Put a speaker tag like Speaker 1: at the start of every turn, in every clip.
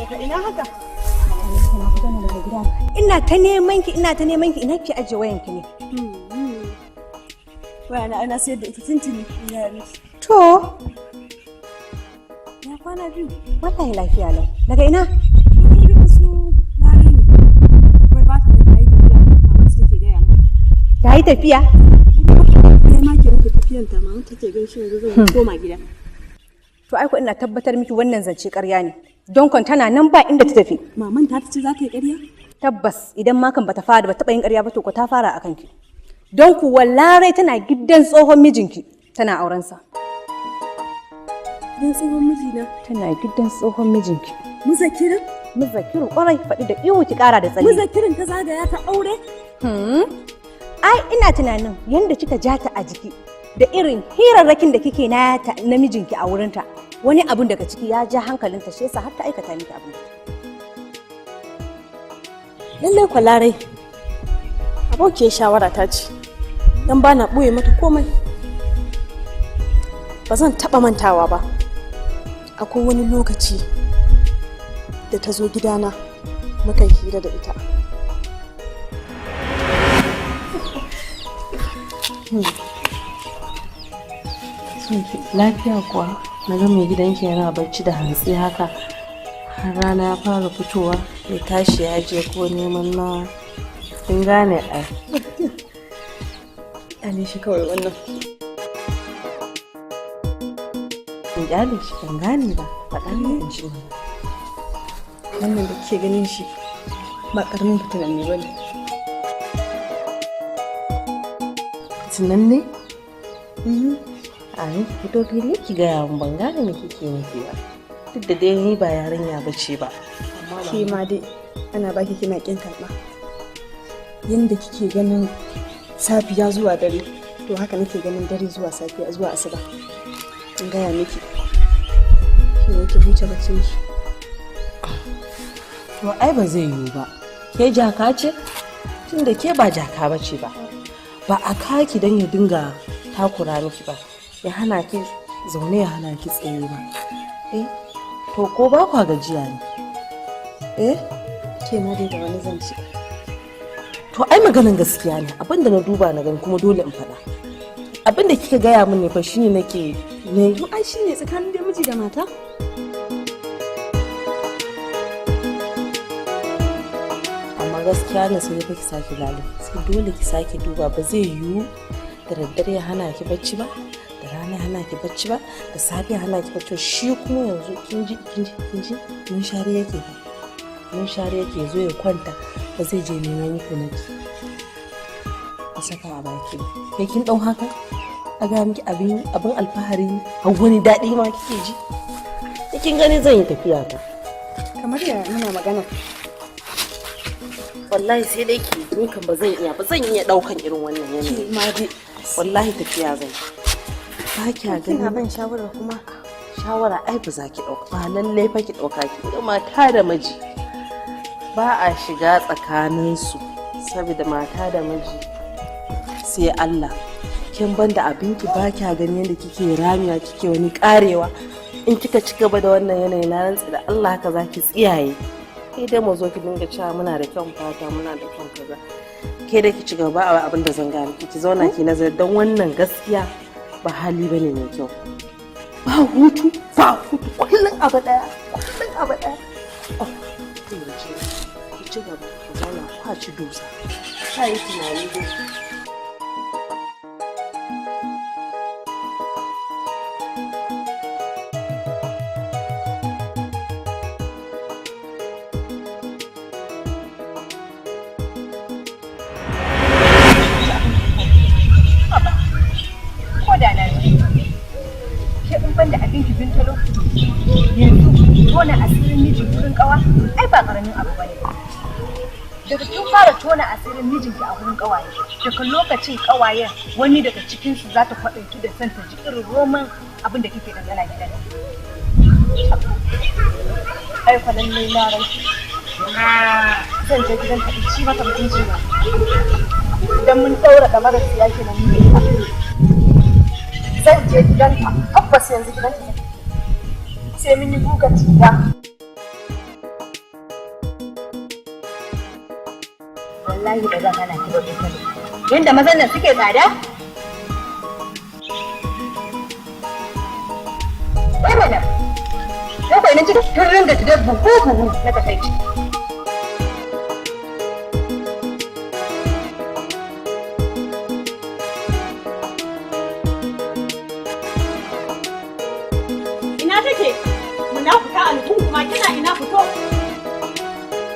Speaker 1: Daga ina haka?
Speaker 2: Ina ta neman ki, ina ta neman ki, ina ki aje wayan ki ne?
Speaker 1: Wayana ana sayar da ita tuntuni ina miki.
Speaker 2: To,
Speaker 1: Ya kwana biyu.
Speaker 2: Wallahi lafiya lau. Daga ina?
Speaker 1: Gidan su Lare ne. Wai ba ta da yi tafiya, mama ta take gaya min.
Speaker 2: Ta yi tafiya?
Speaker 1: Kai ma ke muku tafiyan ta, mama take gaishe yanzu zan koma gida.
Speaker 2: To ai ko ina tabbatar miki wannan zance ƙarya ne. Don kon tana nan ba inda ta tafi.
Speaker 1: Maman ta ce za ta yi ƙarya?
Speaker 2: Tabbas, idan ma kan bata fara ba taɓa yin ƙarya ba, to ko ta fara akan ki. Don kuwa Larai tana gidan tsohon mijinki, tana aurensa.
Speaker 1: Gidan tsohon mijina.
Speaker 2: Tana gidan tsohon mijinki.
Speaker 1: Muzakirin?
Speaker 2: Muzakiru ƙwarai, faɗi da ihu ki ƙara da tsalle.
Speaker 1: Muzakirin ta zagaya ta aure?
Speaker 2: Ai ina tunanin yanda kika ja ta a jiki da irin hirarrakin da kike na namijinki a wurinta, wani abun daga ciki ya ja hankalinta, shi yasa har ta aikata miki abin.
Speaker 1: Lallai kwa Larai. Abokiyar shawara ta ce. Dan ba na ɓoye mata komai. Ba zan taɓa mantawa ba. Akwai wani lokaci da ta zo gidana muka yi hira da ita.
Speaker 3: Lafiya kuwa na ga mai gidanki yana barci da hantsi haka, har rana ya fara fitowa ya tashi ya je ko neman na kin gane ai.
Speaker 1: Kyale shi kawai wannan.
Speaker 3: In kyale shi? Ban gane ba, faɗa min in ji mana.
Speaker 1: Wannan da kike ganin shi ba ƙaramin fitinan ne ba ne.
Speaker 3: Tunan ne? Ai fito fili ki gaya min, ban gane me kike nufi ba, duk da dai ni ba yarinya bace ba. Amma ba
Speaker 1: Ke ma dai ana baki kina ƙin karɓa. Yanda kike ganin safiya zuwa dare, to haka nake ganin dare zuwa safiya zuwa asuba. In gaya miki. Shi ne ki huce baccin ki.
Speaker 3: To ai ba zai yiwu ba. Ke jaka ce? Tunda ke ba jaka ba ce ba. Ba a kaki don ya dinga takura miki ba. Ya hana ki zaune, ya hana ki tsaye ba. Eh, to ko ba kwa gajiya ne? Eh,
Speaker 1: Ke ma dai da wani zance.
Speaker 3: To ai maganin gaskiya ne. Abin da na duba na gani kuma dole in faɗa. Abin da kika gaya min ne fa shine nake ne.
Speaker 1: To ai shi ne tsakanin dai miji da mata.
Speaker 3: Amma gaskiya na sai fa ki sake lalo. Sai dole ki sake duba, ba zai yiwu da daddare ya hana ki bacci ba, da rana ya hana ki bacci ba, da safe ya hana ki bacci ba. Shi kuma yanzu kin ji, kin ji, kin ji mun share yake fa. Mun share yake zo ya kwanta, ba zai je nemo muku na ki a saka a baki ba. Kai kin dau haka a ga miki abin alfahari ne, har wani daɗi ma kike ji. Ni kin gani zan yi tafiya ta.
Speaker 1: Kamar ya muna magana.
Speaker 3: Wallahi sai dai ki, ni kan ba zan iya ba, zan iya daukan irin wannan yanayi.
Speaker 1: Ke ma dai.
Speaker 3: Wallahi tafiya zan yi. Ba kya
Speaker 1: Kina
Speaker 3: gani
Speaker 1: ban shawara kuma.
Speaker 3: Shawara ai ba za ki dauka ba, lallai fa ki dauka. Ki ga mata da miji ba a shiga tsakanin su, saboda mata da miji sai Allah. Kin banda abinki, ba kya gani yadda kike ramiya, kike wani karewa. In kika ci gaba da wannan yanayi, na rantsi da Allah haka za ki tsiyaye. Ke dai mu zo ki dinga cewa muna da kyan fata, muna da kyan kaza. Ke da ki ci gaba a abin da zan gaya miki, ki zauna ki nazari, don wannan gaskiya ba hali bane mai kyau. Ba hutu, ba hutu, kullum abu daya, kullum abu daya. Oh, ki ci gaba, ki zauna kwa ci dusa ka yi tunani dai.
Speaker 2: Ko da na ji. Ke in ban da abinki bintalo, yanzu tona asirin miji wurin kawa ai ba karamin abu bane. Daga kin fara tona asirin mijinki a wurin kawaye, daga lokacin kawayen wani daga cikin su za ta kwaɗanki da son ta ji irin roman abin da kike ɗanɗana gidan.
Speaker 1: Ai kwa lallai Larai. Zan je gidan ta in ci mata mutunci ba. Idan mun ɗaura ɗamarar siya kenan ni da ita. Zan je gidanta, tabbas yanzu gidanta zan. Sai mun yi gugan tiga.
Speaker 2: Wallahi ba zan hana ki ba, Bintalo. Yanda mazan nan suke tsada? Wai mana. Yau kwa ina cikin tun ringa tudar buhu buhu na takaici.
Speaker 1: Ina take? Munafuka alkun kuma kina ina? Fito.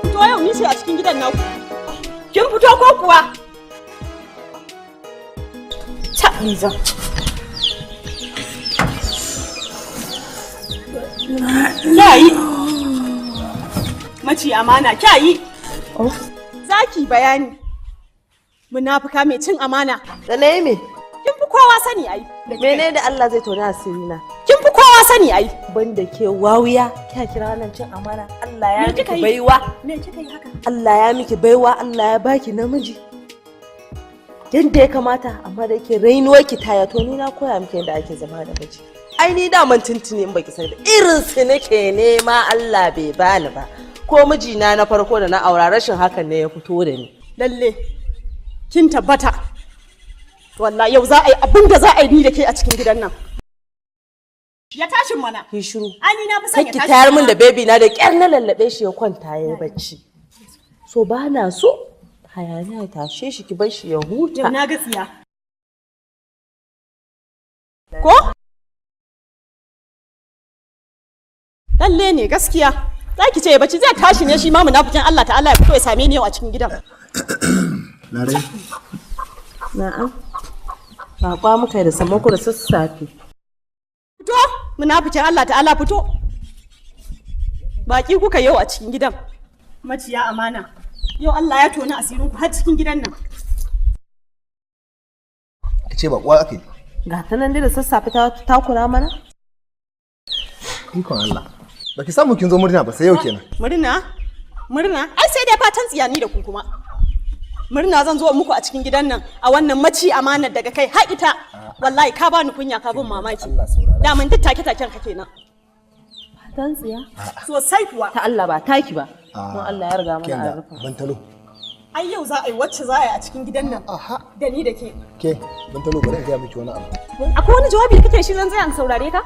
Speaker 1: Fito, yau ni ce a cikin gidan naku. Kin fito ko kuwa? Ta Liza. Kyayi. Maci amana kyayi. Zaki bayani. Munafuka mai cin amana.
Speaker 3: Da na yi me?
Speaker 1: Kin fi kowa sani ai.
Speaker 3: Mene da Allah zai tona asiri na?
Speaker 1: Kin fi kowa sani ai.
Speaker 3: Banda ke wawiya, kya kira wannan cin amana? Allah ya
Speaker 1: Me kika
Speaker 3: miki
Speaker 1: yi?
Speaker 3: baiwa.
Speaker 1: Me kika yi haka?
Speaker 3: Allah ya miki baiwa, Allah ya baki namiji. Yadda ya kamata, amma da yake rainuwar ki taya, to ni na koya miki yadda ake zama da miji. Ai ni daman tuntuni, in baki sani ba, irin su nake nema, Allah bai bani ba. Ko mijina na farko da na aura, rashin hakan ne ya fito da ni.
Speaker 1: Lalle kin tabbata. Wallahi yau za a yi abin da za a yi ni da ke a cikin gidan nan. Ya tashin mana.
Speaker 3: Ki shiru.
Speaker 1: Ai ni na fi son ya
Speaker 3: Kar ki
Speaker 1: tashi.
Speaker 3: tayar min da baby na, da kyar na lallabe shi ya kwanta ya yi bacci. So ba na so hayaniya ya tashe shi, ki bar shi ya huta.
Speaker 1: Yau na ga tsiya. Ko? Lalle ne gaskiya. Za ki ce ya bacci, zai tashi ne shi ma munafikin Allah ta'ala ya fito ya same ni yau a cikin gidan.
Speaker 4: Larai,
Speaker 3: Na'am. Bakwa muka yi da sammako da sassafe.
Speaker 1: Fito, munafikin Allah ta'ala, fito. Baki kuka yau a cikin gidan. Maciya amana. Yau Allah ya tona asirin ku har cikin gidan nan.
Speaker 4: Ka ce baƙuwa aka yi.
Speaker 3: Ga ta nan dai da sassafe ta takura mana.
Speaker 4: Ikon Allah. Baki samu kin zo murna ba sai yau kenan.
Speaker 1: Murna? Murna? Ai sai dai fatan tsiyani da ku kuma. Murna zan zo muku a cikin gidan nan a wannan maci amanar daga kai har ita. Wallahi ka bani kunya, ka bin mamaki.
Speaker 4: Allah saurara.
Speaker 1: Daman duk take taken ka kenan.
Speaker 3: Fatan tsiya?
Speaker 1: Sosai kuwa.
Speaker 3: Ta Allah ba taki ba. Don Allah ya riga mana
Speaker 4: Kin ga
Speaker 3: an rufa.
Speaker 4: Bantalo.
Speaker 1: Ai yau za a yi wacce za a yi a cikin gidan nan.
Speaker 4: Aha.
Speaker 1: Da ni da ke.
Speaker 4: Ke, Bantalo, bari in gaya miki wani abu.
Speaker 1: Akwai wani jawabi da kake shi zan tsaya in saurare ka?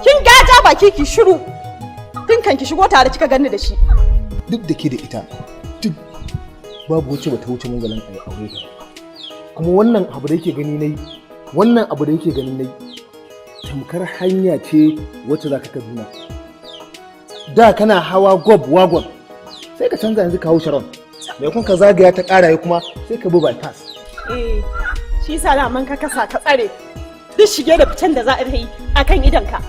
Speaker 1: Kin gaja baki ki shiru. Tun kan ki shigo tare kika ganni da shi.
Speaker 4: Duk da ke da ita, duk babu wacce bata wuce munzalin a aure ta ba. Kuma wannan abu da yake gani nayi, wannan abu da yake gani nayi, tamkar hanya ce wacce za ka Kaduna. Da kana hawa gob wagon, sai ka canza yanzu ka hau Sharon. Maimakon ka zagaya ta ƙaraye kuma sai ka bi bypass.
Speaker 1: Eh, shi yasa daman ka kasa ka tsare. Duk shige da ficen da za a yi akan idonka.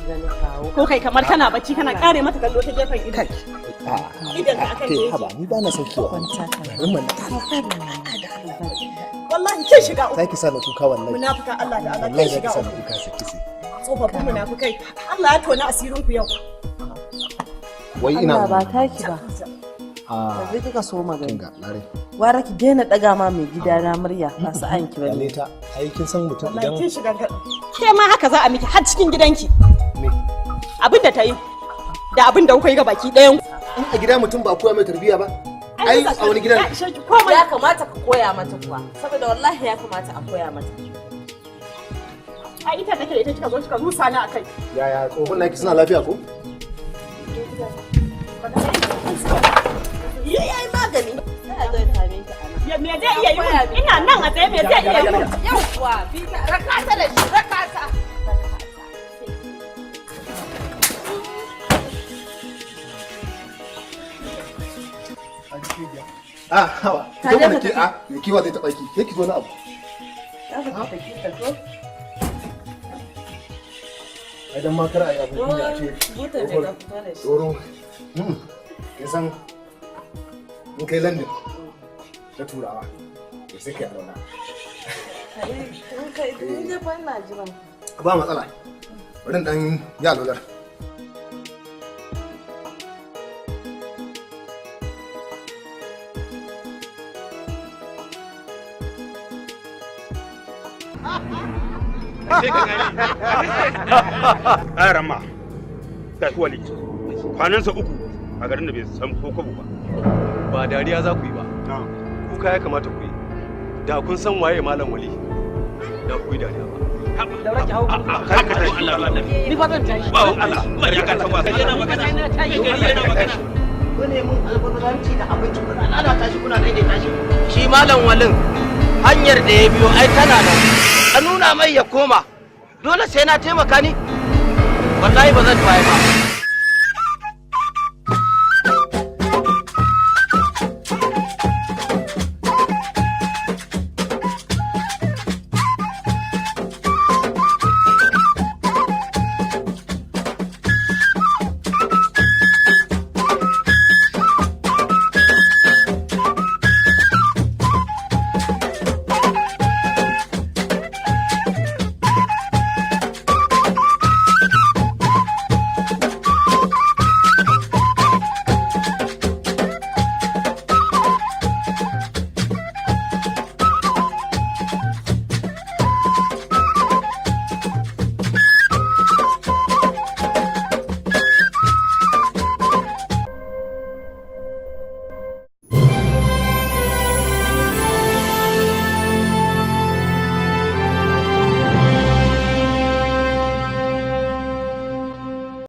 Speaker 3: Gani kawo.
Speaker 1: Ko kai kamar kana bacci kana kare mata kallo ta gefen ido.
Speaker 4: Kai.
Speaker 1: Idan ka akan
Speaker 4: Ke
Speaker 1: keji.
Speaker 4: haba, ni ba na saukewa.
Speaker 3: Kwanta ka.
Speaker 4: Bari mana.
Speaker 1: Wallahi kin shiga uku.
Speaker 4: Za ki sa na kuka wallahi.
Speaker 1: Munafuka Allah da Allah, kin
Speaker 4: Wallahi za ki
Speaker 1: shiga
Speaker 4: sa na
Speaker 1: uku.
Speaker 4: kuka sai kise.
Speaker 1: Tsofaffin munafukai. Allah ya tona asirin ku yau.
Speaker 4: Wai ina
Speaker 3: Allah ba taki ba.
Speaker 4: A
Speaker 3: Yanzu kika so magana.
Speaker 4: kinga Larai.
Speaker 3: Gwara ki daina daga ma mai gida na murya, ba su an ki bane.
Speaker 4: Kyale ta. Ai kin san mutum
Speaker 1: Wallahi
Speaker 4: idan
Speaker 1: kin shiga Ke ma haka za a miki har cikin gidanki.
Speaker 4: Me?
Speaker 1: Abin da ta yi da abin da kuka yi ga baki ɗayan ku.
Speaker 4: In a gida mutum ba a koya mai tarbiyya ba. Ai a wani gidan
Speaker 1: Ya ishe ki komai.
Speaker 3: Ya kamata ka koya mata kuwa, saboda wallahi ya kamata a koya mata.
Speaker 1: Ai ita take da ita kika zo kika rusa ni akai.
Speaker 4: Yaya tsohon naki, suna lafiya ko?
Speaker 3: Ya yi magani. Sai a zo ya same ki a nan.
Speaker 1: Ya me zai iya yi mun? Ina nan a tsaye, me zai iya yi mun?
Speaker 3: Yawwa, bi ta raka ta da shi, raka ta.
Speaker 4: Ah, hawa.
Speaker 3: Ka
Speaker 4: Idan
Speaker 3: je
Speaker 4: wani
Speaker 3: ka
Speaker 4: ke a me kiwa zai taɓa ki. Ke ki zo na abu.
Speaker 3: Za ka tafi ka zo.
Speaker 4: Ai dan ma kar a yi abin kunya a ce.
Speaker 3: Butan da ka fito da shi.
Speaker 4: Tsoro. Kin san in kai London na Turawa, to sai kai alwala.
Speaker 3: In kai, in dai fa ina jiran.
Speaker 4: Ba matsala. Bari in dan yi alwalar.
Speaker 5: Ƙaran ga shi wali kwanansa 3 a garin da bai san ko kwabo ba.
Speaker 6: Ba dariya za ku yi ba.
Speaker 5: Kuka ya kamata ku yi. Da kun san waye Malam Wali, da ku yi dariya ba.
Speaker 6: Ni fa zan tashi.
Speaker 5: Ba Allah, ya ka ta ba.
Speaker 6: Yana magana. Yana magana.
Speaker 7: Ku ne mun albazaranci da abinci, kuna lalata shi, kuna daidaita shi. Shi Malam Walin, hanyar da ya biyo ai tana nan. A nuna mai ya koma. Dole sai na taimaka ni? Wallahi ba zan baya ba.